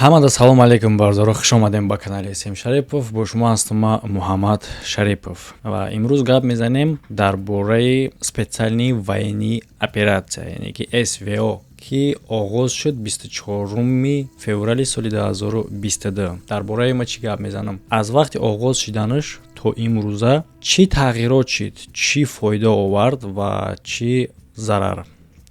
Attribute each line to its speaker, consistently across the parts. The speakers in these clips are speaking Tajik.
Speaker 1: Ҳамада салом алейкум, бародаро, хуш омадем ба канали См Шарипов. Бо шумо ҳастам ма, Муҳаммад Шарипов, ва имрӯз гап мезанем дар бораи специальный военный операция, яъне ки СВО, ки оғоз шуд 24 феврали соли 2022. Дар бораи ма чӣ гап мезанам? Аз вақти оғоз шиданаш то имрӯза чӣ тағйирот шид, чӣ фоида овард ва чӣ зарар.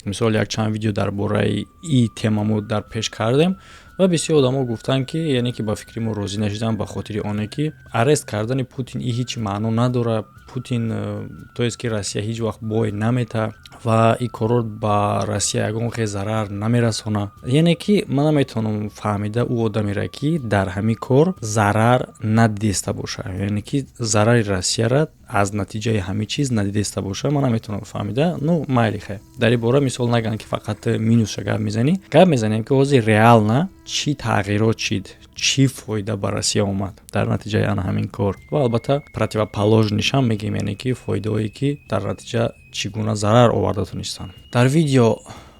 Speaker 1: Мисол, якчанд видео дар бораи и тема мо дар пеш кардем ва бисёр одамо гуфтанд, ки яъне ки ба фикри мо розӣ нашуданд, ба хотири оне ки арест кардани Путин и ҳеҷ маъно надорад. Путин, то есть ки Россия ҳеҷ вақт бой намета ва ин корро ба Россия ягон хел зарар намерасонад. Яъне ки ман наметавонам фаҳмида ӯ одамеро, ки дар ҳамин кор зарар надидиста боша, яъне ки зарари Россияра аз натиҷаи ҳамин чиз надидиста боша, ман наметавонам фаҳмида. Ну майли, хай, дар ин бора мисол нагӯянд, ки фақат минусша гап мезанӣ. Гап мезанем, ки ҳозир реально чӣ тағйирот шид, чӣ фоида ба Россия омад дар натиҷаи ана ҳамин кор ва албатта противоположный шам мегӯем, яъне ки фоидаҳое, ки дар натиҷа чӣ гуна зарар оварда тонистанд. Дар видео,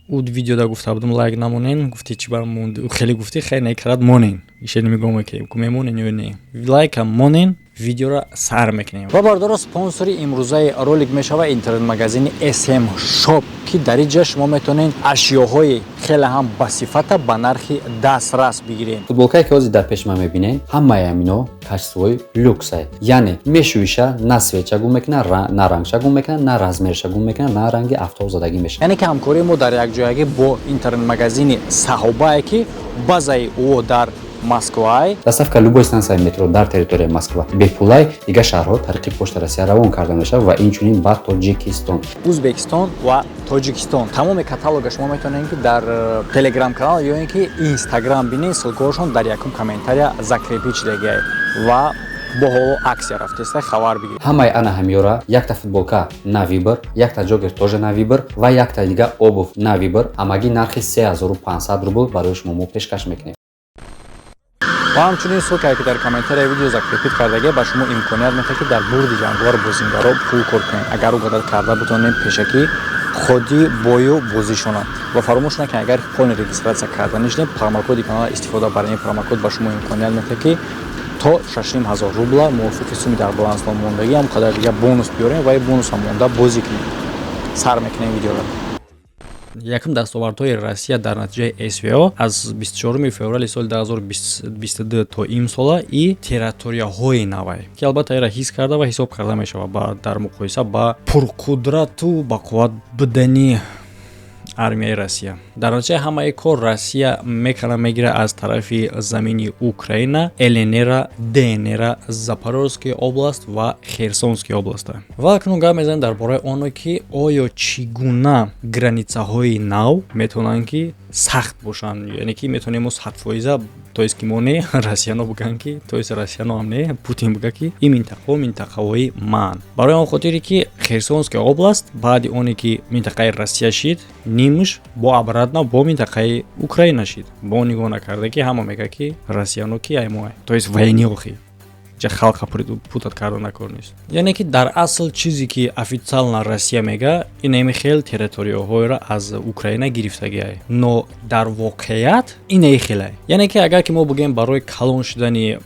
Speaker 1: ӯ видеода гуфта будам, лайк намонен, гуфти чӣ бар хеле гуфти, хеле некрад монен, ише нигоҳ мекунем, ку мемонен ё не. Лайкам монен, видеоро сар мекунем. Ва бародаро, спонсори имрӯзаи ролик мешава интернет-магазини SM Shop, ки дар ин ҷа шумо метавонед ашёҳои хеле ҳам басифата ба нархи дастрас бигиред.
Speaker 2: Футболкае, ки ҳозир дар пеши ман мебинед, ҳамаи амино качество и люксае, яъне мешӯиша, на цвет ша гум мекунад, на рангша гум мекунад, на размер ша гум мекунад, на ранги афтоб задагӣ мешавад.
Speaker 1: Яъне ки ҳамкории мо дар якҷоягӣ бо интернет-магазини Саҳобае, ки базаи ӯ дар Москвай.
Speaker 2: Доставка любой станцияи метро дар территорияи Москва бепулай, дигар шаҳрҳо тариқи Почта Россия равон карда мешавад ва инчунин ба Тоҷикистон.
Speaker 1: Узбекистон ва Тоҷикистон. Тамоми каталога шумо метавонед, ки дар Телеграм канал ё ин ки Инстаграм бинед. Ссылка ҳошон дар якум комментария закрепить шудагиай ва бо ҳоло акция рафтеста, хабар бигиред.
Speaker 2: Ҳамаи ана ҳамёра: якта футболка на выбор, якта ҷогер тоже на выбор ва якта дига обувь на выбор, ҳамагӣ нархи 3500 рубл барои шумо мо пешкаш мекунем.
Speaker 1: Ва ҳамчунин ссылка е, ки дар комментарияи видео закрепить кардагия, ба шумо имконият медиҳад, ки дар бурди ҷанговар бозингаро пул кор кунед, агар угадать карда бутонед пешакӣ ходи бою бозишона. Ва фаромӯш накунед, агар полный регистрация карда нишинед, промокоди канала истифода баред. Ин промокод ба шумо имконият медиҳад, ки то 6500 рубла мувофиқи суми дар баланстон мондагӣ ҳам қадар дига бонус биёрем ва ин бонусам монда бозӣ кунем. Сар мекунем видеоро. Якум дастовардҳои Россия дар натиҷаи СВО аз 24 феврали соли 2022 то имсола и территорияҳои навай, ки албатта инро ҳис карда ва ҳисоб карда мешавад дар муқоиса ба пурқудрату бақувват будани армияи Россия. Дар натиҷаи ҳамаи кор Россия мекана мегира аз тарафи замини Украина ЛНР, ДНР, Запорожская область ва Херсонская область. Ва акнун гап мезанем дар бораи оно, ки оё чӣ гуна граница ҳои нав метавонанд, ки сахт бошанд, яъне ки метавонем мо 100%, то есть ки мо не, россияно бигӯянд, ки то есть россияно ҳам не, Путин бигӯяд, ки ин минтақаҳо минтақаҳои ман. Барои он хотире, ки Херсонская область баъди оне ки минтақаи Россия шид, нимш бо обратно бо минтақаи Украина шид, бо нигоҳ накарда, ки ҳама мегӯяд, ки россияно ки аймоа, то есть войни охи ҷа халқа путать карда накор нест. Яъне ки дар асл чизе, ки официально Россия мега, инами хел территорияҳоеро аз Украина гирифтагиай, но дар воқеият инаи хелай. Яъне ки агар ки мо бигӯем, барои калон шудани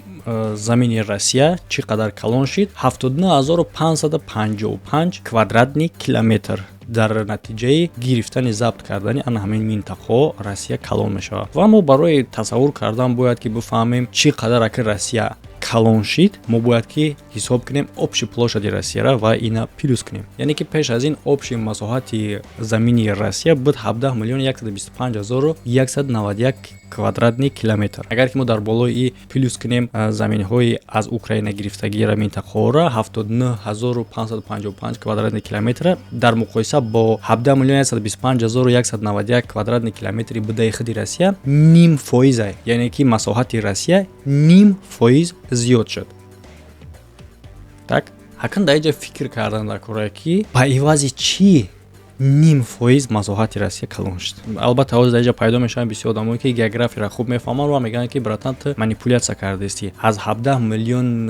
Speaker 1: замини Россия чӣ қадар калон шид: 79 555 квадратный километр. Дар натиҷаи гирифтани, забт кардани ана ҳамин минтақаҳо Россия калон мешавад. Ва мо барои тасаввур кардан бояд ки бифаҳмем, чӣ қадар аки Россия калон шид. Мо бояд ки ҳисоб кунем общий площади Россияра ва ина плюс кунем. Яъне ки пеш аз ин общий масоҳати замини Россия буд 17 миллион 125 191 квадратный километр. Агар ки мо дар болои и плюс кунем заминҳои аз Украина гирифтагиро, минтақаҳоро, 79 555 квадратный километра дар муқоиса бо 17 миллион 125 191 квадратный километри будаи худи Россия, ним фоиза, яъне ки масоҳати Россия ним фоиз зиёд шуд. Так, ҳакн дар инҷа фикр кардан дар кора, ки ба ивази чӣ ним фоиз масоҳати Россия калон шуд. Албатта, ҳозир дар инҷа пайдо мешаванд бисёр одамое, ки географияро хуб мефаҳманд ва мегӯянд, ки братан, ту манипуляция кардастӣ. Аз 17 миллион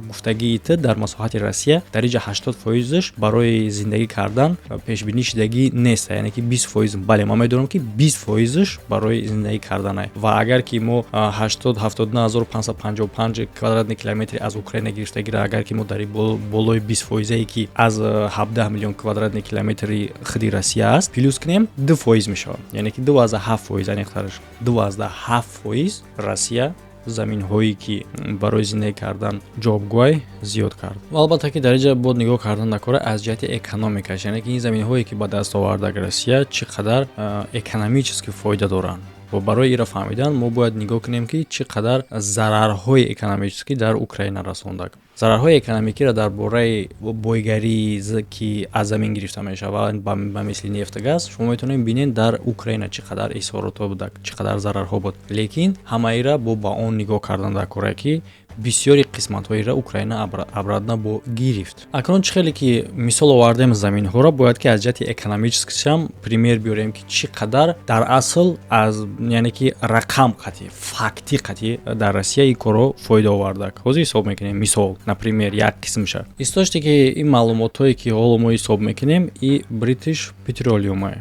Speaker 1: гуфтагии ту дар масоҳати Россия, дар инҷа 80 фоизаш барои зиндагӣ кардан пешбинӣ шудагӣ нест, яъне ки 20%. Бале, ман медонам, ки 20 фоизаш барои зиндагӣ карданае. Ва агар ки мо 87555 квадратный километри аз Украина гирифтагиро, агар ки мо дар болои 20 фоизае, ки аз 17 миллион квадратный километри худи Россия аст, плюс кунем, 2% мешавад, яъне ки 2,7%, аниқтараш 2,7% Россия заминҳое, ки барои зиндагӣ кардан ҷавобгӯай, зиёд кард. Ва албатта, ки дар инҷа бод нигоҳ кардан накора аз ҷиҳати экономикаш, яъне ки ин заминҳое, ки ба даст оварда Россия, чӣ қадар экономически фоида доранд. Ва барои инро фаҳмидан мо бояд нигоҳ кунем, ки чӣ қадар зарарҳои экономическӣ дар Украина расонда. Зарарҳои экономикиро дар бораи бойгарӣ, ки аз замин гирифта мешавад, ба мисли нефту газ, шумо метавонед бинед, дар Украина чӣ қадар изҳоротҳо буда, чӣ қадар зарарҳо буд. Лекин ҳамаира бо ба он нигоҳ кардан дар кора, ки бисёри қисматҳоеро Украина обратно бо гирифт. Акнун чӣ хеле ки мисол овардем заминҳоро, бояд ки аз ҷиҳати экономическишам пример биёрем, ки чӣ қадар дар асл аз, яъне ки рақам қатъи, фактӣ қатъи дар Россия ин корро фоида оварда. Ҳозир ҳисоб мекунем, мисол, например, як қисмша источники ин маълумотҳое, ки ҳоло мо ҳисоб мекунем, и British Petroleum,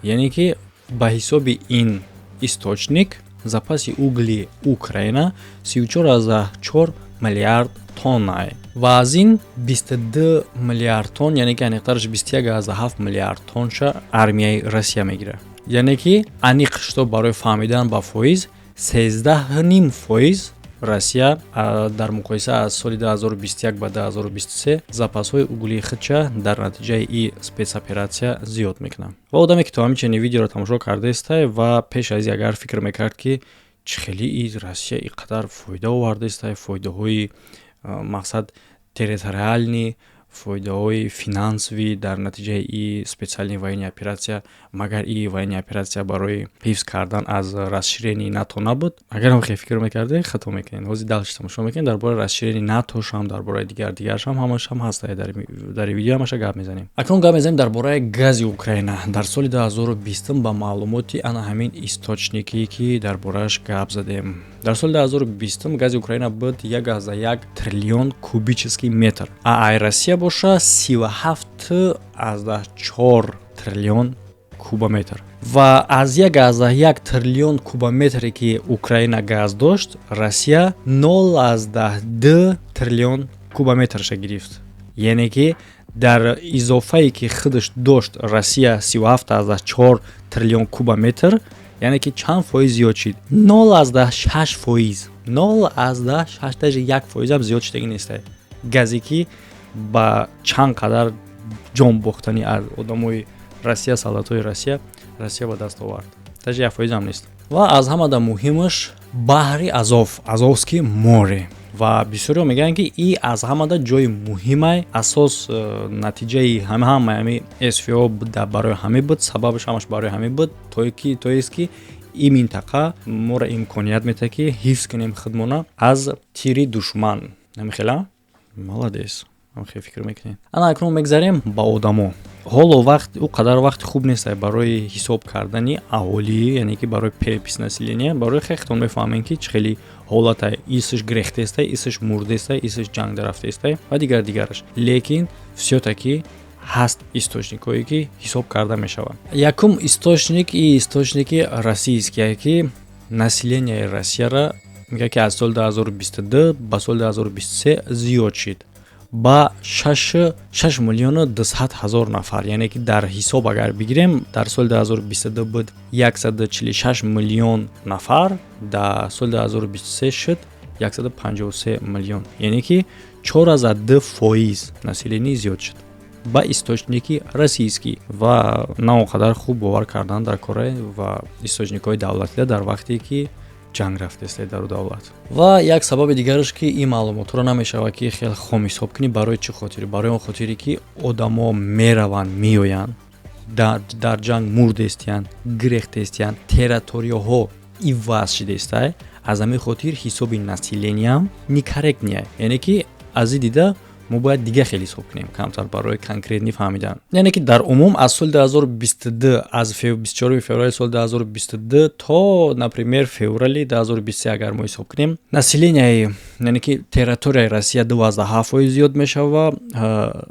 Speaker 1: яъне ки ба ҳисоби ин источник запаси угли Украина 34,4 миллиард тонна ва аз ин 22 миллиард тонн, яъне ки аниқтараш 21,7 миллиард тонша армияи Россия мегирад. Яъне ки аниқ шуто барои фаҳмидан ба фоиз, 13,5% Россия дар муқоиса аз соли 2021 ба 2023 запасҳои углии худша дар натиҷаи и спецоперация зиёд мекунад. Ва одаме, ки то ҳамин чунин видеоро тамошо кардаистай ва пеш аз ин агар фикр мекард, ки чӣ хели и Россия ин қадар фоида овардаистай, фоидаҳои мақсад территориальный, фоидаҳои финансовӣ дар натиҷаи и специальный военный операция, магар и военный операция барои ҳифз кардан аз расширении НАТО набуд? Агар ҳам хел фикр мекардед, хато мекунед. Ҳозир дальше тамошо мекунед, дар бораи расширении НАТОшам, дар бораи дигар дигаршам, ҳамашам ҳаст дар видео, ҳамаша гап мезанем. Акнун гап мезанем дар бораи гази Украина дар соли 2020. Ба маълумоти ана ҳамин источникие, ки дар борааш гап задем, дар соли 2020 гази Украина буд 1,1 триллион кубический метр, а ай Россия боша 37,4 триллион кубометр. Ва аз 1,1 триллион кубометре, ки Украина газ дошт, Россия 0,2 триллион кубометрша гирифт. Яъне ки дар изофае, ки худаш дошт Россия 37,4 триллион кубометр, яъне ки чанд фоиз зиёд шид? 0,6%, 0,6, даже 1%ам зиёд шудагӣ неста. Газе, ки ба чанд қадар ҷон бохтани аз одамои Россия, солдатҳои Россия, Россия ба даст овард, даже 1%ам нест. Ва аз ҳамада муҳимаш баҳри Азов, Азовский море. Ва бисёриҳо мегӯянд, ки и аз ҳамада ҷои муҳимай асос, натиҷаи ҳамаи ҳами СВО барои ҳамин буд, сабабаш ҳамаш барои ҳамин буд, то ест ки ин минтақа моро имконият медиҳад, ки ҳифз кунем худмона аз тири душман. Намихела молодец, хел фикр мекунед. Ана акнун мегзарем ба одамо. Ҳоло вақт ӯ қадар вақти хуб нест барои ҳисоб кардани аҳолӣ, яъне ки барои перепись населения. Барои хехтон мефаҳмем, ки чӣ хели ҳолата: исш грехтестай, исш мурдестай, исш ҷанг дарафтестай ва дигар дигараш. Лекин всё-таки ҳаст источникҳое, ки ҳисоб карда мешаванд. Якум источник и источники российские, ки населенияи Россияра мегӯяд, ки аз соли 2022 ба соли 2023 зиёд шид ба 6 миллиону 200 ҳазор нафар. Яъне ки дар ҳисоб агар бигирем, дар соли 2022 буд 146 миллион нафар, дар соли 2023 шуд 153 миллион, яъне ки 4,2% население зиёд шуд ба источники российский. Ва на он қадар хуб бовар кардан дар кора ва источникҳои давлатида дар вақте ки ҷанг рафтеста дар давлат. Ва як сабаби дигараш, ки ин маълумотҳоро намешавад, ки хеле хом ҳисоб кунӣ. Барои чӣ хотир? Барои он хотире, ки одамо мераванд, меоянд, дар ҷанг мурдестиянд, гирехтестиянд, территорияҳо иваз шидестай. Аз ҳамин хотир ҳисоби населениям некорректный, яъне ки аз ин дида Мо бояд дига хеле ҳисоб кунем камтар барои конкретный фаҳмидан. Яъне ки дар умум аз соли 2022, аз 24 феврали соли 2022 то, например, феврали 2023 агар мо ҳисоб кунем, населенияи, яъне ки территорияи Россия 2,7% зиёд мешава,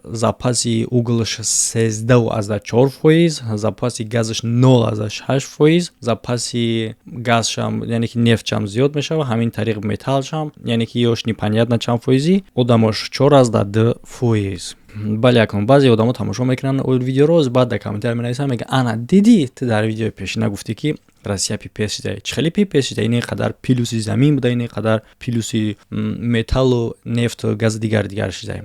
Speaker 1: запаси углаш 13,4%, запаси газаш 0,8%, запаси газшам, яъне ки нефтшам, зиёд мешава. Ҳамин тариқ металлшам, яъне ки ёш непонятно чанд фоизӣ, одамош 4,2%. Бале, акнун баъзе одамо тамошо мекунанд видеоро, баъд дар комментарий менависанд, мегӯянд: «Ана дидӣ, ту дар видеои пешина гуфтӣ, ки Россия пипец шуда. Чӣ хеле пипец шуда? Ин қадар плюси замин буда, ин қадар плюси металлу нефту газу дигар дигар шуда».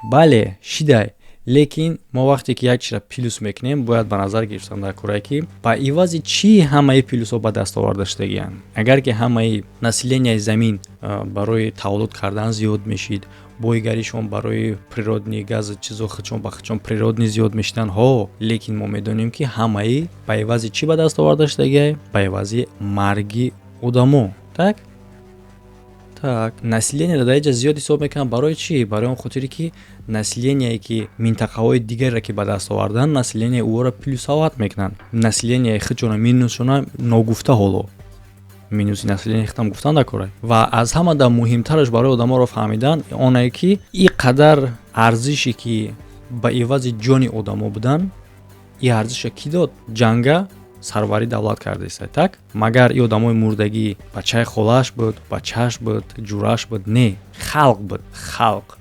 Speaker 1: Бале, шидай, лекин мо вақте ки як чизра плюс мекунем, бояд ба назар гирифтан дар кора, ки ба ивази чӣ ҳамаи плюсҳо ба даст оварда шудагианд. Агар ки ҳамаи населенияи замин барои таваллуд кардан зиёд мешид, боигаришон барои природный газ, чизо худшон ба худшон природный зиёд мешиданд, ҳо. Лекин мо медонем, ки ҳамаи ба ивази чӣ ба даст оварда шудагиай? Ба ивази марги одамо. Так, население дар инҷа зиёд ҳисоб мекунам. Барои чӣ? Барои он хотире, ки население ки минтақаҳои дигареро ки ба даст овардан, население ӯро плюсовать мекунанд, население худшона минусшона ногуфта. Ҳоло минуси население худам гуфтан дакора. Ва аз ҳама да муҳимтараш барои одаморо фаҳмидан оне, ки и қадар арзише, ки ба ивази ҷони одамо будан, и арзиша кӣ дод? Ҷанга сарварӣ давлат кардааст. Так, магар и одамои мурдагӣ бачаи холааш буд, бачааш буд, ҷураш буд? Не, халқ буд, халқ.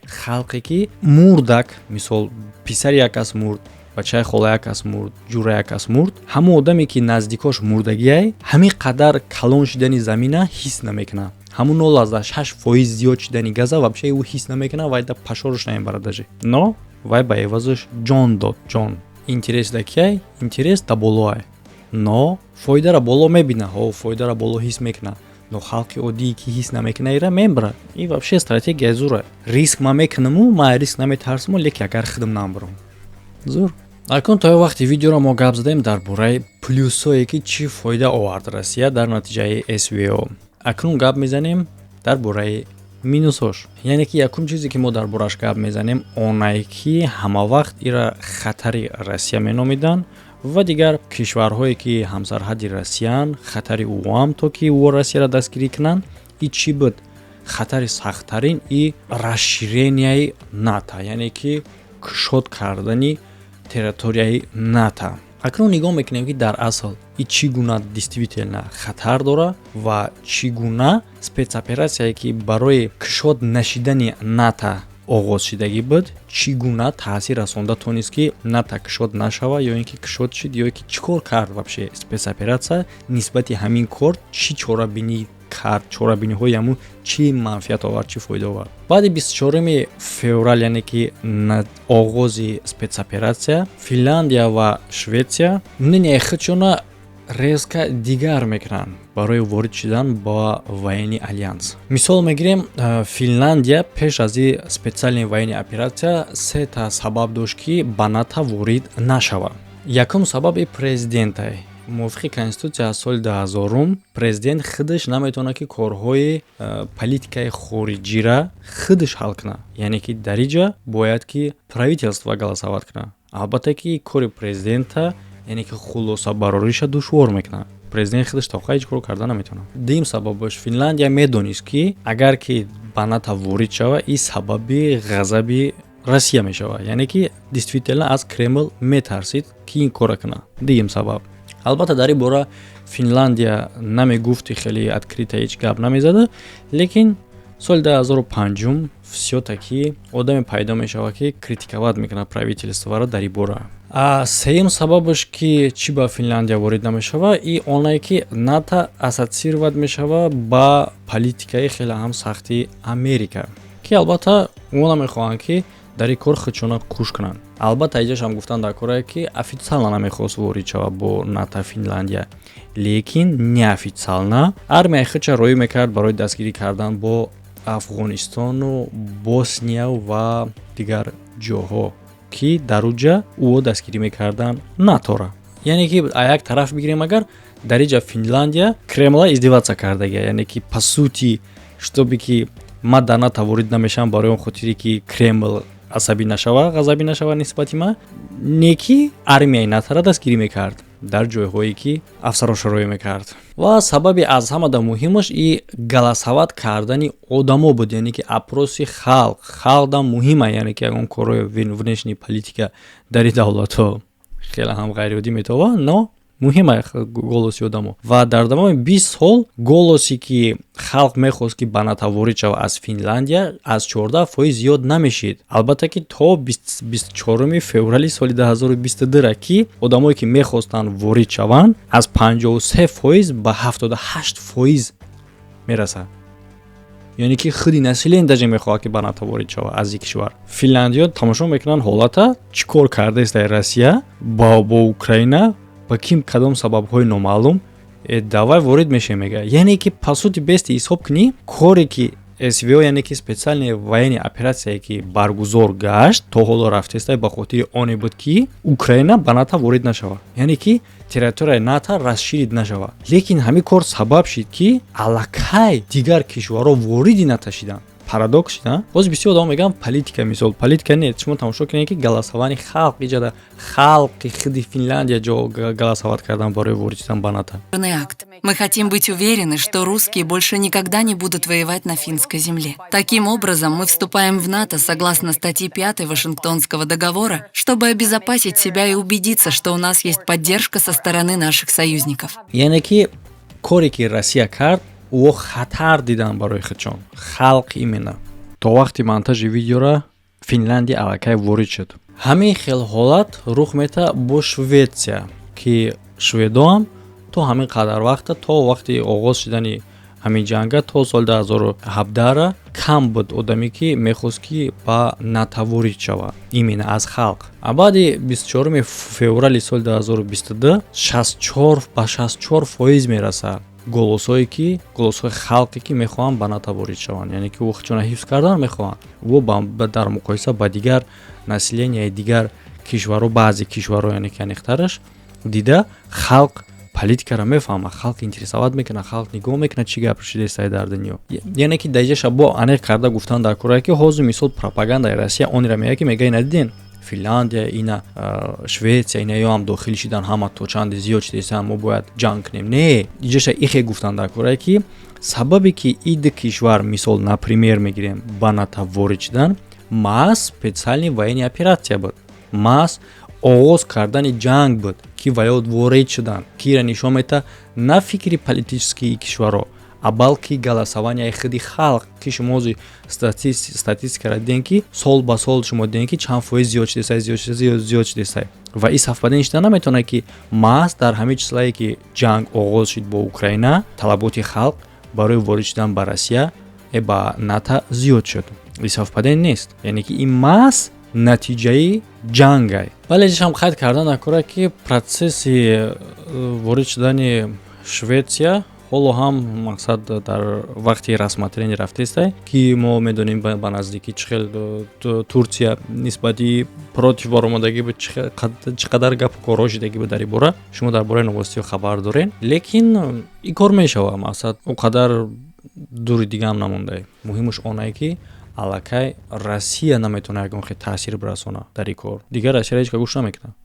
Speaker 1: Халқе ки мурдак, мисол, писари як кас мурд, бачаи хола як кас мурд, ҷура як кас мурд, ҳамон одаме ки наздикош мурдагиай, ҳамин қадар калон шидани замина ҳис намекунад. Ҳамун 0,6% зиёд шидани газа вообще ӯ ҳис намекунад, вай да пашоруш намебарад даже. Но вай ба эвазаш ҷон дод, ҷон. Интерес да кияй? Интерес да болоай, но фоидара боло мебина, ҳо, фоидара боло ҳис мекунад, но халқи оддие ки ҳис намекуна, ира мебарад. И вообще стратегия зура: риск ман мекунаму, ман риск наметарсаму, лекин агар худам намбарам, зур. Акнун то вақти видеоро мо гап задем дар бораи плюсҳое, ки чӣ фоида овард Россия дар натиҷаи СВО. Акнун гап мезанем дар бораи минусҳош. Яъне ки якум чизе, ки мо дар бораш гап мезанем, онае ки ҳамавақт ира хатари Россия меномиданд ва дигар кишварҳое, ки ҳамсарҳади Россияанд, хатари ӯам, то ки ӯ Россияро дастгирӣ кунанд. И чӣ буд хатари сахттарин? И расширенияи НАТО, яъне ки кушод кардани территорияи НАТО. Акнун нигоҳ мекунем, ки дар асл и чӣ гуна действительно хатар дора ва чӣ гуна спецоператсияе, ки барои кушод нашидани НАТО оғоз шидагӣ буд, чӣ гуна таъсир расонда тонист, ки НАТО кушод нашава ё ин ки кушод шид, ё ки чӣ кор кард вообще спецоператсия нисбати ҳамин кор, чӣ чорабинӣ кард, чорабиниҳои ҳамун чӣ манфиат овард, чӣ фоида овард. Баъди 24 феврал, яъне ки оғози спецоператсия, Финляндия ва Шветсия мнение худшона резко дигар мекунанд барои ворид шудан ба военный альянс. Мисол мегирем, Финляндия пеш аз и специальный военный оператсия сета сабаб дошт, ки ба НАТО ворид нашавад. Якум сабаби президентай: мувофиқи конститутсия аз соли 2000-ум президент худаш наметавонад, ки корҳои политикаи хориҷира худаш ҳал кунад, яъне ки дар иҷа бояд ки правительство голосовать кунад. Албатта ки кори президента, яъне ки хулосабарориша душвор мекунад, президент худаш тоқа ҳеҷ кор карда наметавонад. Дуюм сабабаш: Финляндия медонист, ки агар ки ба НАТО ворид шава, ин сабаби ғазаби Россия мешавад, яъне ки действительно аз Кремл метарсид, ки ин корро кунад. Дуюм сабаб. Албатта, дар ин бора Финляндия намегуфти, хеле открыто ҳеҷ гап намезада, лекин соли 2005 всё-таки одаме пайдо мешавад, ки критиковать мекунад правительстворо дар ин бора. Сеюм сабабаш, ки чӣ ба Финляндия ворид намешава, и онае, ки НАТО ассоциировать мешава ба политикаи хеле ҳам сахти Америка, ки албатта ӯ намехоҳанд, ки дар ин кор худшона куш кунанд. Албатта, иҷашам гуфтан дар корае, ки официально намехост ворид шавад бо НАТО Финляндия, лекин неофициально армияи худша роӣ мекард барои дастгирӣ кардан бо Афғонистону Босния ва дигар ҷоҳо, ки дар уҷа ӯо дастгирӣ мекарданд НАТОра. Яъне ки а як тараф бигирем агар, дар иҷа Финляндия Кремла издеваться кардагия, яъне ки по сути, чтобы ки Ман дар НАТО ворид намешавам барои он хотире, ки Кремл асабӣ нашава, ғазабӣ нашава нисбати ма. Не ки армияи НАТОра дастгирӣ мекард, дар ҷойҳое ки афсароша роя мекард. Ва сабаби аз ҳамада муҳимаш и голосовать кардани одамо буд, яъне ки опроси халқ. Халқдам муҳима, яъне ки ягон корҳои внешний политика дар ин давлатҳо хеле ҳам ғайриоддӣ метавонад, но муҳима голоси одамо. Ва дар давоми 20 сол голосе ки халқ мехост, ки ба НАТО ворид шавад, аз Финляндия аз 14% зиёд намешид. Албатта ки то 24 феврали соли 2022, ки одамое ки мехостанд ворид шаванд, аз 53% ба 78% мерасад, яъне ки худи население даже мехоҳад, ки ба НАТО ворид шавад аз ин кишвар. Финляндиё тамошо мекунанд ҳолата, чӣ кор кардааст дар Россия бо Украина, ба ким кадом сабабҳои номаълум. Давай ворид мешем, мега. Яъне ки по сути бести ҳисоб кунӣ, коре ки СВО, яъне ки специальная военная операция, ки баргузор гашт, то ҳоло рафтеста, ба хотири оне буд, ки Украина ба НАТО ворид нашавад, яъне ки территорияи НАТО расширить нашавад. Лекин ҳамин кор сабаб шид, ки аллакай дигар кишварҳо вориди НАТО шиданд. Парадокс шида. Боз бисёр одам мегӯянд, политика, мисол, политика нет. Шумо тамошо кунед, ки голосование халқ иҷада, халқи худи Финляндия ҷо голосовать кардан барои ворид шудан ба НАТО.
Speaker 3: Акт. Мы хотим быть уверены, что русские больше никогда не будут воевать на финской земле. Таким образом, мы вступаем в НАТО согласно статье 5 Вашингтонского договора, чтобы обезопасить себя и убедиться, что у нас есть поддержка со стороны наших союзников.
Speaker 1: Яъне ки коре ки Россия кард, ӯ хатар дидан барои худшон, халқ именно. То вақти монтажи видеора Финляндия аллакай ворид шуд. Ҳамин хел ҳолат рух мета бо Шветсия, ки шведоам то ҳамин қадар вақта, то вақти оғоз шудани ҳамин ҷанга, то соли 2017 кам буд одаме, ки мехост, ки ба НАТО ворид шавад именно аз халқ. А баъди 24 феврали соли 2022 64 ба 64% мерасад голосҳое ки голосҳои халқе, ки мехоҳанд ба НАТО ворид шаванд, яъне ки ӯ худшона ҳифз кардан мехоҳанд. Ӯ дар муқоиса ба дигар населенияи дигар кишварҳо, баъзе кишварҳо, яъне ки аниқтараш дида, халқ политикаро мефаҳмад, халқ интересовать мекунад, халқ нигоҳ мекунад, чӣ гап шудестай дар дунё. Яъне ки даиҷаша бо аниқ карда гуфтан дар кора, ки ҳозир, мисол, пропагандаи Россия онеро мегӯяд, ки мега, ина диден, Финляндия, ина Шветсия, ина ё ҳам дохил шидан, ҳама то чанде зиёд шудесанд, мо бояд ҷанг кунем. Не, иҷаша ихе гуфтан дар кора, ки сабабе ки иди кишвар, мисол, например мегирем, ба НАТО ворид шудан, маҳз специальный военный операция буд, маҳз оғоз кардани ҷанг буд, ки ваё ворид шуданд, ки ира нишон медиҳад на фикри политическии кишварҳо, а балки голосованияи худи халқ, ки шумо ҳозир статистикаро дидем, ки сол ба сол шумо дидем, ки чанд фоиз зиёд шудесай, зиёд шудесай, зиёд шудесай. Ва ин совпадение шуда наметавонад, ки маҳз дар ҳамин числае, ки ҷанг оғоз шуд бо Украина, талаботи халқ барои ворид шудан ба Россия, ба НАТО зиёд шуд. Ин совпадение нест, яъне ки ин маҳз натиҷаи ҷангай. Вале ҷишам қайд кардан накора, ки процесси ворид шудани Шветсия ҳоло ҳам, мақсад, дар вақти рассмотрение рафтестай, ки мо медонем, ба наздикӣ чӣ хел Турсия нисбати против баромадагӣ буд, чӣ қадар гапу корҳо шудагӣ буд дар ин бора. Шумо дар бораи новостиҳо хабар доред. Лекин ин кор мешавад, мақсад, он қадар дури дигаам намондае. Муҳимаш онае, ки аллакай Россия наметавонад ягон хел таъсир бирасонад дар ин кор. Дигар Россияро ҳеҷ ка гӯш намекунад.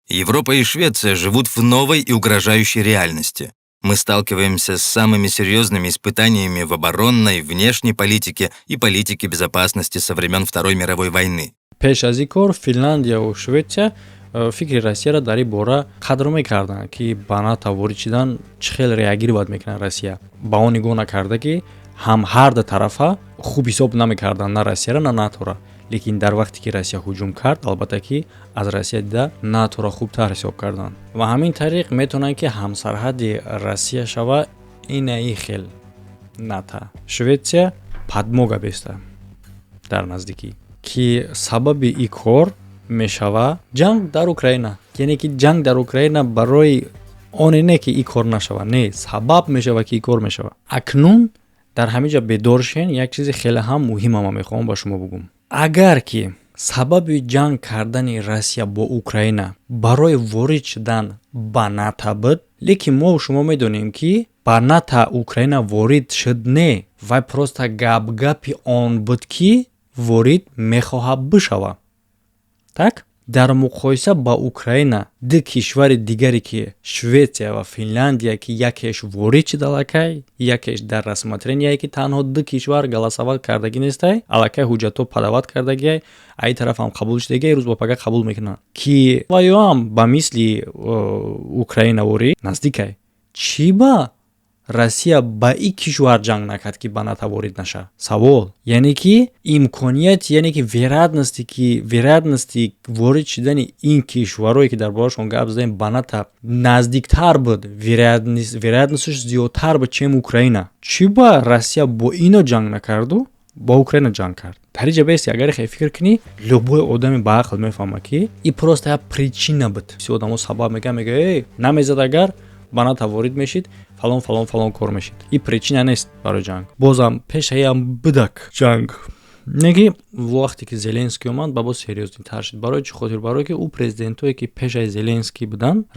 Speaker 4: Европа и Швеция живут в новой и угрожающей реальности. Мы сталкиваемся с самыми серьезными испытаниями в оборонной, внешней политике и политике безопасности со времен Второй мировой войны.
Speaker 1: Пеш аз ин кор Финляндияву Шветсия фикри Россияро дар ин бора қадр мекарданд, ки ба НАТО ворид шудан чӣ хел реагировать мекунад Россия. Ба он нигоҳ накарда, ки ҳам ҳар ду тарафа хуб ҳисоб намекарданд на Россияро, на НАТОро. Лекин дар вақте ки Россия ҳуҷум кард, албатта ки аз Россия дида НАТОро хубтар ҳисоб карданд. Ва ҳамин тариқ метавонанд, ки ҳамсарҳади Россия шава инаи хел НАТО, Шветсия подмога беста дар наздикӣ, ки сабаби ин кор мешава ҷанг дар Украина. Яъне ки ҷанг дар Украина барои оне не, ки ин кор нашава, не, сабаб мешава, ки ин кор мешава. Акнун дар ҳамин ҷа бедор шен, як чизи хеле ҳам муҳима ман мехоҳам ба шумо бугум. Агар ки Сабаби ҷанг кардани Россия бо Украина барои ворид шудан ба НАТО буд, лекин мо шумо медонем, ки ба НАТО Украина ворид шуд не, вай просто гапгапи он буд, ки ворид мехоҳад бишавад. Так, дар муқоиса ба Украина ду кишвари дигаре, ки Шветсия ва Финляндия, ки якеш ворид шуд аллакай, якеш дар рассмотрение, ки танҳо ду кишвар голосовать кардагӣ нестай, аллакай ҳуҷҷатҳо подавать кардагиай, аи тараф ҳам қабул шудагиай, рӯз ба пага қабул мекунанд, ки ваёам ба мисли Украина ворид наздикай. Чӣ ба Россия ба ин кишвар ҷанг накард, ки ба НАТО ворид наша? Савол. Яъне ки имконият, яъне ки вероятности ворид шудани ин кишварое, ки дар борашон гап задаем, ба НАТО наздиктар буд, вероятность аш зиёдтар буд, чем Украина. Чӣ ба Россия бо ино ҷанг накарду бо Украина ҷанг кард? Дар иҷа бести, агар хе фикр кунӣ, любой одами ба ақл мефаҳмад, ки и просто як причина буд. Бисёр одамо сабаб мегӯянд, мегӯяд: «Эй, намезад, агар ба НАТО ворид мешид, фалон, фалон, фалон кор мешид». И причина нест барои ҷанг. Бозам пешаям будак ҷанг неки вақте ки Зеленский омад, ба боз серьёзный тар шуд. Барои чӣ хотир? Барое ки ӯ президентое, ки пешаи Зеленский буданд,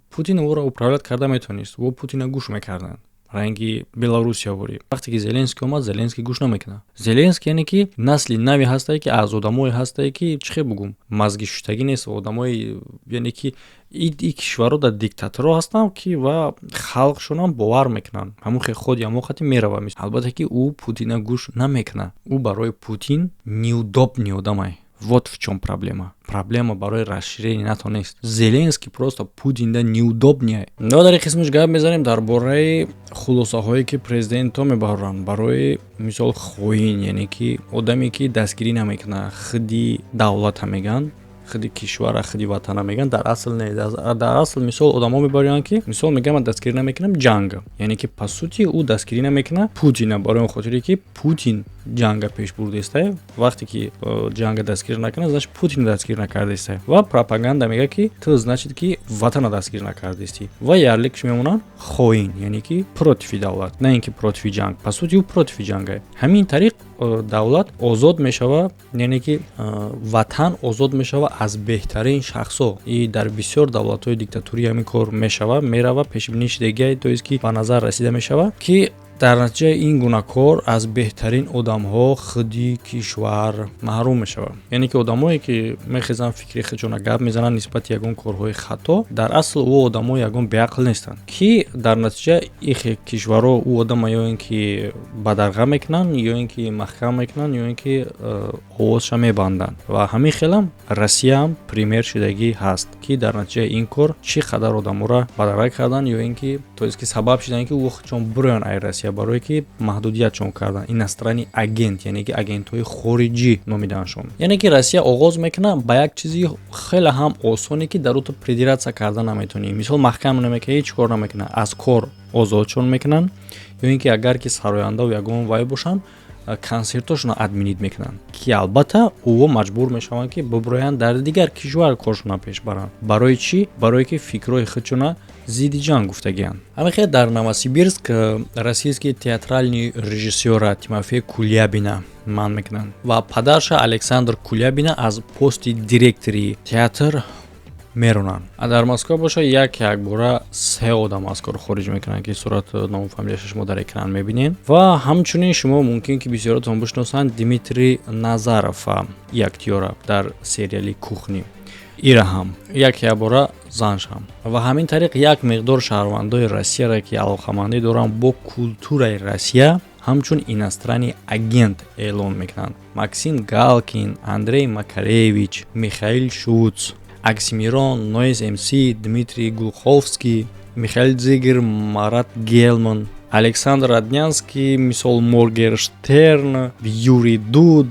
Speaker 1: Путин ӯро управлять карда метавонист, ӯ Путина гӯш мекарданд, ранги Беларусия ворӣ. Вақте ки Зеленский омад, Зеленский гӯш намекунад. Зеленский, яъне ки насли нави ҳастае, ки аз одамое ҳастае, ки чӣ хел бугум, мазги шуштагӣ нест, одамои, яъне ки и кишварҳо дар диктаторҳо ҳастанд, ки ва халқшонам бовар мекунанд, ҳамун хел худи ҳамон хати мерава. Албатта ки ӯ Путина гӯш намекунад, ӯ барои Путин неудобный одамай. Вот в чём проблема. Проблема барои расширение НАТО нест. Зеленский просто Путинда неудобный. Но дар ин қисмаш гап мезанем дар бораи хулосаҳое, ки президентҳо мебаранд. Барои мисол, хоин, яъне ки одаме, ки дастгирӣ намекунад худи давлата мегӯянд, худи кишвара, худи ватана мегӯянд. Дар асл не, дар асл мисол одамо мебарёянд, ки мисол мегӯянд: «Ман дастгирӣ намекунам ҷанга». Яъне ки по сути ӯ дастгирӣ намекунад Путина барои он хотире, ки Путин ҷанга пеш бурдаистае. Вақте ки ҷанга дастгирӣ накунад, значит, Путина дастгирӣ накардаистае ва пропаганда мегӯяд, ки ту, значит, ки ватана дастгирӣ накардаистӣ, ва ярлик ш мемонанд хоин, яъне ки против и давлат, на ин ки против и ҷанг. По сути ӯ против и ҷангае. Ҳамин тариқ давлат озод мешава, яъне ки ватан озод мешава аз беҳтарин шахсҳо. И дар бисёр давлатҳои диктатурӣ ҳамин кор мешава, мерава, пешбинӣ шидагия, то есть ки ба назар расида мешава, ки дар натиҷаи ин гуна кор аз беҳтарин одамҳо худи кишвар маҳрум мешавад. Яъне ки одамое, ки мехезанд, фикри худшона гап мезананд нисбати ягон корҳои хато, дар асл ӯ одамои ягон беақл нестанд, ки дар натиҷа ихе кишварҳо ӯ одама ё ин ки бадарға мекунанд, ё ин ки маҳкам мекунанд, ё ин ки овозша мебанданд. Ва ҳамин хелам Россияам пример шудагӣ ҳаст, ки дар натиҷаи ин кор чӣ қадар одаморо бадарға карданд, ё ин ки, то есть ки сабаб шуданд, ки ӯ худшон бироянд ай Россия, барое ки маҳдудиятшон карданд, иностранный агент, яъне ки агентҳои хориҷӣ номидааншон. Яъне ки Россия оғоз мекунад ба як чизи хеле ҳам осоне, ки дар ӯ ту придираться карда наметавонӣ. Мисол, маҳкам намекунад, ҳеҷ кор намекунад, аз кор озодшон мекунанд, ё ин ки агар ки сарояндаву ягон вай бошанд, консертҳошонро отменить мекунанд, ки албатта ӯо маҷбур мешаванд, ки бибироянд, дар дигар кишвар коршонро пеш баранд. Барои чӣ? Барое ки фикрҳои худшона зидди ҷанг гуфтагианд. Ҳамин хел дар Новосибирск российский театральный режиссёр а Тимофей Кулябина манъ мекунанд ва падарша Александр Кулябина аз пости директори театр меронанд. А дар Москва боша, як якбора се одам аз кор хориҷ мекунанд, ки сурат, ному фамилияша шумо дар экран мебинед. Ва ҳамчунин шумо мумкин ки бисёротон бишносанд Дмитрий Назаров, актёра дар сериали «Кухни», ира ҳам як якбора, занш ҳам. Ва ҳамин тариқ як миқдор шаҳрвандои Россияро, ки алоқамандӣ доранд бо культураи Россия, ҳамчун иностранный агент эълон мекунанд: Максим Галкин, Андрей Макаревич, Михаил Шуц, Оксимирон, Нойз МС, Дмитрий Глуховский, Михаил Дзигер, Марат Гелман, Александр Роднянский, мисол, Моргенштерн, Юрий Дуд,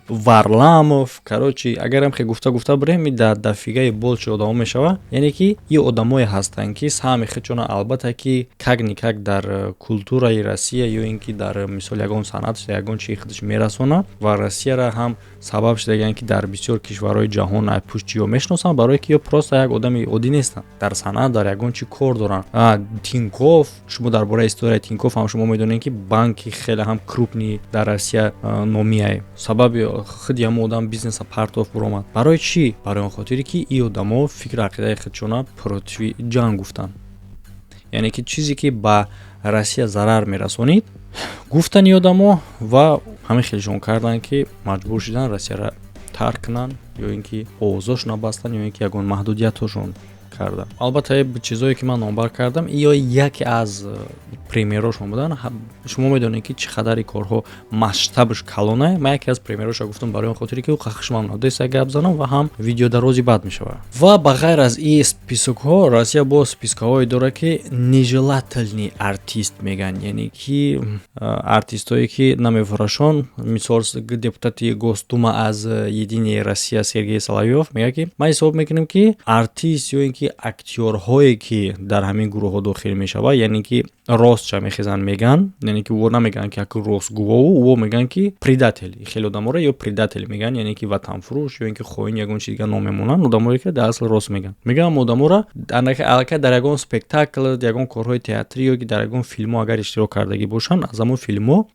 Speaker 1: Варламов. Короче, агарам хе гуфта гуфта бирем, дар дофига и больше одамо мешава. Яъне ки и одамое ҳастанд, ки саҳми худшона, албатта ки, как-никак дар культураи Россия ё ин ки дар мисол ягон санъат, ягон чии худаш мерасона ва Россияра ҳам сабаб шудагианд, ки дар бисёр кишварҳои ҷаҳон пушти ё мешиносанд, барое ки ё просто як одами оддӣ нестанд, дар санъат, дар ягон чи кор доранд. Тинков, шумо дар бораи историяи Ай Тинькофф ҳам шумо медонед, ки банки хеле ҳам крупный дар Россия номиай. Сабаби худи ҳамон одам бизнеса партоф, буромад. Барои чӣ? Барои он хотире, ки ин одамо фикру ақидаи худшона против ҷанг гуфтанд, яъне ки чизе, ки ба Россия зарар мерасонид, гуфтани одамо ва ҳамин хелшон карданд, ки маҷбур шуданд Россияро тарк кунанд ё ин ки овозошона бастанд, ё ин ки ягон маҳдудиятҳошон карданд. Албатта, чизое, ки ман номбар кардам, ё яке аз примерошон буданд. Шумо медонед, ки чӣ қадари корҳо масштабш калона. Ман яке аз примероша гуфтам, барои он хотире, ки хушмам надоста гап занам ва ҳам видео дарози бад мешавад. Ва ба ғайр аз ин списокҳо, Россия бо спискаҳое дорад, ки нежелательный артист мегӯянд, яъне ки артистое, ки намефурашон. Мисол, депутати Госдума аз «Единая Россия» Сергей Соловьёв мегӯяд, ки ман ҳисоб мекунем, ки артист ё ин ки актёрҳое, ки дар ҳамин гурӯҳҳо дохил мешавад, яъне ки ростша мехезанд меган, яъне ки ӯ намегӯянд, ки як ростгӯвову ӯ мегӯянд, ки предатель. Хеле одаморо ё предатель мегӯянд, яъне ки ватанфурӯш ё ин ки хоин, ягон чиз дига ном мемонанд. Одамое, ки дар асл рост мегӯянд, мегӯям, одаморо аллакай дар ягон спектакл, ягон корҳои театрӣ ё ки дар ягон филмҳо агар иштирок кардагӣ бошанд, аз ҳамон филмҳо,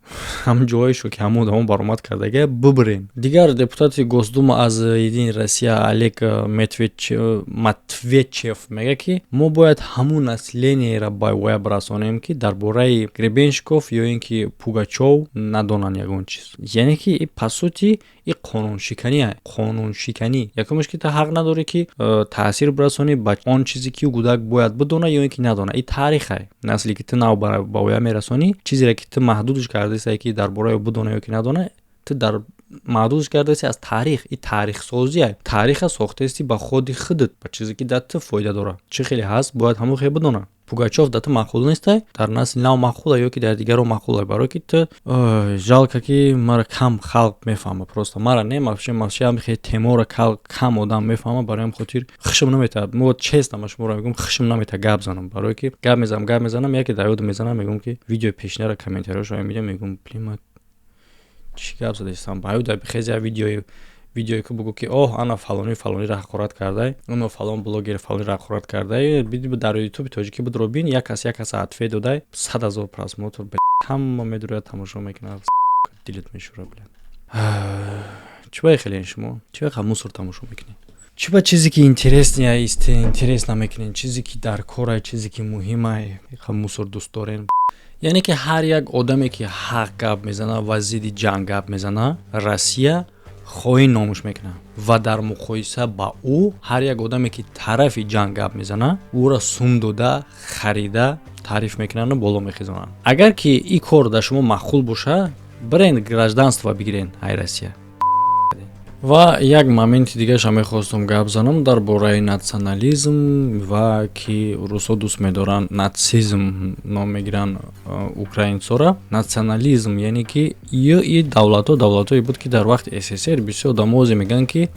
Speaker 1: ҳамон ҷоҳоешо, ки ҳамон одамо баромад кардагия, бибирем. Дигар депутати Госдума аз «Единая Россия» Олег Матвеевич мегӯяд, ки мо бояд ҳамун населениеро ба воя бирасонем, ки дар бораи Гребенщиков ё ин ки Пугачов надонанд ягон чиз. Яъне ки, по сути, и қонуншиканӣ. Қонуншиканӣ якумеш, ки ту ҳақ надорӣ, ки таъсир бирасонӣ ба он чизе, ки кӯдак бояд бидона ё ин ки надона. И таърихе, насле, ки ту нав ба воя мерасонӣ, чизере, ки ту маҳдудш кардаисте, ки дар бораи бидона ё ки надона, ту дар маҳдудш кардаисти аз таърих. И таърихсозие, таъриха сохтаисти ба худи худат, ба чизе, ки дар ту фоида дорад. Чӣ хеле ҳаст, бояд ҳамон хел бидона. Пугачов дар ту маъқул нестай, дар насли нав маъқула ё ки дар дигаро маъқула, барое ки ту жалко, ки мара кам халқ мефаҳма. Просто мара не, вообще хеле темора кам одам мефаҳма. Барои ҳам хотир хушм наметавад. Мо честно ма шуморо мегӯям, хушм наметавад гап занам, барое ки гап мезанам, гап мезанам, яке дар ёд мезанам, мегӯям, ки видеои пешинара комментариёшо мебинам, мегӯям: «Блин, ма чӣ гап задаистам?» Ба ёд бихези видеое, ки бугӯ, ки оҳ, ана фалони фалониро ҳақорат кардай, оно фалон блогер фалониро ҳақорат кардай. Дар Ютуби тоҷикӣ будро бин, як кас як каса ответ додай, 100 000 просмотр, ҳама медуряд, тамошо мекунад, дилат мешӯра. Бля, чӣ бае хеле шумо чӣ бақа мусор тамошо мекунед? Чӣ ба чизе, ки интересный, интерес намекунед, чизе, ки дар корай, чизе, ки муҳимай, мусор дӯст дорен? Яъне ки ҳар як одаме, ки ҳақ гап мезана ва зидди ҷанг гап мезана, Россия хоин номуш мекунад ва дар муқоиса ба ӯ ҳар як одаме, ки тарафи ҷанг гап мезана, ӯро сум дода, харида, таъриф мекунанду боло мехезонанд. Агар ки ин кор дар шумо маъқул боша, бирен, гражданство бигирен ай Россия. Ва як моменти дигаша мехостум гап занам дар бораи национализм ва ки русҳо дӯст медоранд, нацизм ном мегиранд украинсора. Национализм, яъне ки и давлатҳо давлатҳое буд, ки дар вақти СССР бисёр одамозе мегӯянд, ки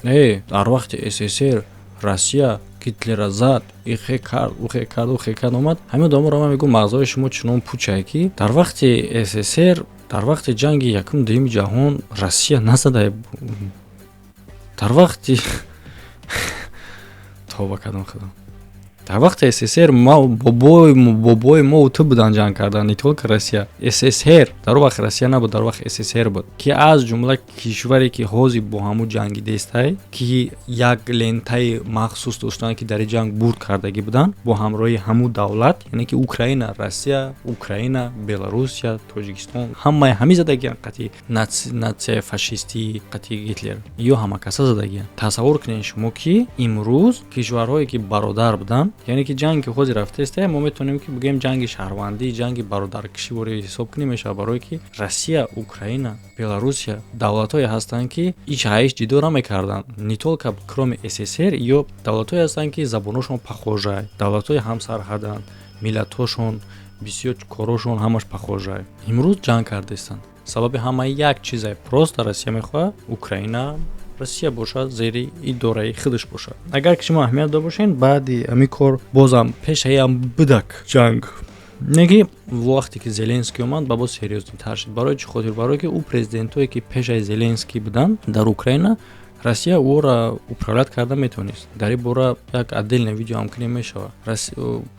Speaker 1: дар вақти СССР Россия Гитлера зад, ихе кард, ухе кард, ухе кард, омад. Ҳамин одаморо ман мегӯям: мағзҳои шумо чунон пучае, ки дар вақти СССР, дар вақти ҷанги якум, дуюми ҷаҳон Россия назада. Дар вақти, тавба кардам худо, дар вақти СССР бобои мо ту будан, ҷанг кардан, не только Россия. СССР дар он вақт Россия набуд, дар вақт СССР буд, ки аз ҷумла кишваре, ки ҳозир бо ҳамун ҷангидестай, ки як лентаи махсус доштанд, ки дар ин ҷанг бурд кардагӣ буданд бо ҳамроҳии ҳамун давлат, яъне ки Украина, Россия, Украина, Беларусия, Тоҷикистон, ҳамаи ҳамин задагиан қати натсияи фашистии, қати Гитлер ё ҳамакаса задагиан. Тасаввур кунед шумо, ки имрӯз кишварҳое, ки бародар буданд, яъне ки ҷанге, ки ҳозир рафтаиста, мо метавонем, ки бигӯем ҷанги шаҳрвандӣ, ҷанги бародаркишӣ воре ҳисоб кунем мешавад, барое ки Россия, Украина, Беларусия давлатҳое ҳастанд, ки ҳеҷ ҳаиш ҷидо намекарданд, не только кроме СССР. Ё давлатҳое ҳастанд, ки забоношон похожай, давлатҳои ҳамсарҳаданд, миллатҳошон бисёр, корошон ҳамаш похожай. Имрӯз ҷанг кардаистанд. Сабаби ҳамаи як чизе: просто Россия мехоҳад Украина Россия бошад, зери идораи худаш бошад. Агар ки шумо аҳамият дод бошед, баъди ҳамин кор бозам пешаям будак ҷанг, не ки вақте ки Зеленский омад, ба боз серьёзнитар шуд. Барои чӣ хотир? Барое ки ӯ президентое, ки пешаи Зеленский буданд дар Украина, Россия ӯро управлять карда метавонист. Дар ин бора як отдельное видео ҳам кунем мешавад.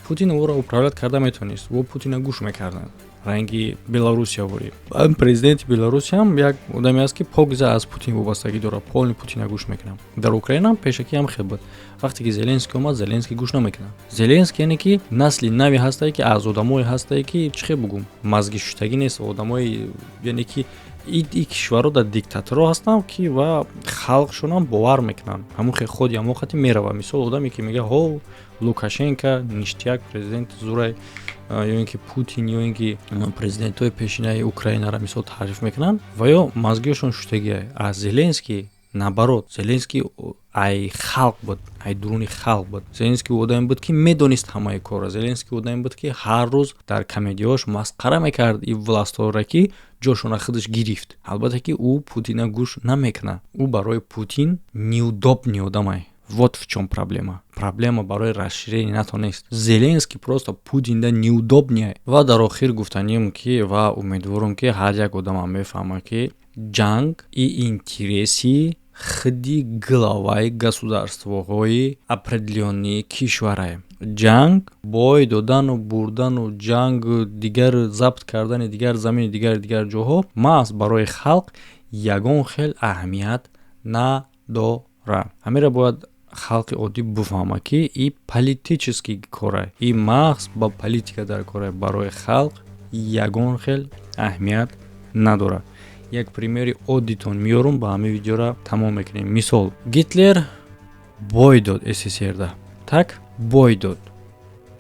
Speaker 1: Путин ӯро управлять карда метавонист, ӯ Путина гӯш мекарданд. Ранги Беларусия ворӣ. Президенти Беларусиям як одаме аст, ки покиза аз Путин вобастагӣ дорад, полный Путина гӯш мекунад. Дар Украинаам пешакӣ ҳам хел буд. Вақте ки Зеленский омад, Зеленский гӯш намекунад. Зеленский, яъне ки насли нави ҳастае, ки аз одамое ҳастае, ки, чӣ хел бугум, мазги шуштагӣ нест. Одамои, яъне ки и кишварҳо дар диктаторҳо ҳастанд, ки ва халқшонам бовар мекунанд, ҳамун хел худи ҳамон хати мерава. Мисол, одаме ки мега: «Ҳо, Лукашенко ништяк, президенти зурай», ё ин ки Путин, ё ин ки президентҳои пешинаи Украинара мисол таъриф мекунанд, ва ё мазгиёшон шуштагиа. А Зеленский наоборот, Зеленский ай халқ буд, ай дуруни халқ буд. Зеленский одаме буд, ки медонист ҳамаи корро. Зеленский одаме буд, ки ҳар рӯз дар комедияҳош масхара мекард и властҳоро, ки ҷошона худаш гирифт. Албатта ки ӯ Путина гӯш намекунад, ӯ барои Путин неудобный одамай. Вот в чем проблема. Проблема барои расширение НАТО нест. Зеленский просто Путинда неудобный. Ва дар охир гуфтанием, ки ва умедворам, ки ҳар як одамам мефаҳмад, ки ҷанг и интереси худи главаи государствоҳои определённый кишварае. Ҷанг, бой додану бурдану ҷангу дигар, забт кардани дигар замини, дигар ҷоҳо маҳз барои халқ ягон хел аҳамият надорад. Ҳамеро бояд халқи оддӣ бифаҳмад, ки и политический кора, и маҳз ба политика дар кора, барои халқ ягон хел аҳамият надорад. Як примери оддитон меёрум, ба ҳамин видеора тамом мекунем. Мисол, Гитлер бой дод СССРда, так бой дод,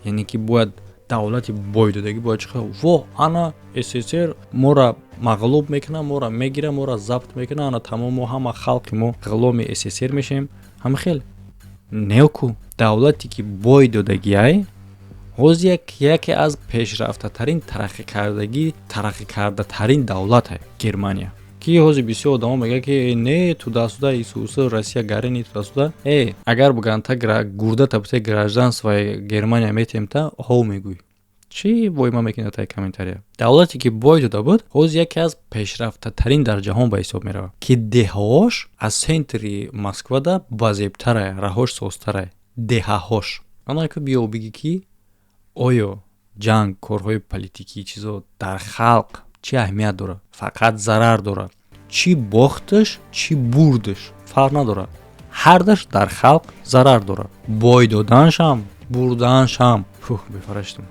Speaker 1: яъне ки бояд давлати бойдодагӣ бояд чӣ? Во, ана СССР мора мағлуб мекунад, мора мегирад, мора забт мекунад, ана тамом, мо ҳама халқи мо ғуломи СССР мешавем. Ҳама хел неку давлате ки бой додагиай, ҳозир яке аз пешрафтатарин, тараққӣ кардатарин давлате Германия, ки ҳозир бисёр одамо мегӯяд, ки не, туда-сюда, исуса, Россия гарини, туда-сюда. Агар бигӯянд, та гурдата бите, гражданствои Германия метиҳем, та ҳов мегӯй, чӣ войма мекунад таи комментария. Давлате ки бой дода буд, ҳозир яке аз пешрафтатарин дар ҷаҳон ба ҳисоб меравад, ки деҳаҳош аз центри Москвада базебтарае, раҳош созтарае деҳаҳош. Анаку биё бигӣ, ки оё ҷанг, корҳои политикӣ, чизо дар халқ чӣ аҳамият дорад? Фақат зарар дорад. Чӣ бохташ, чӣ бурдаш, фарқ надорад, ҳардаш дар халқ зарар дорад, бой доданшам, бурданшам. Фух, бефараштам.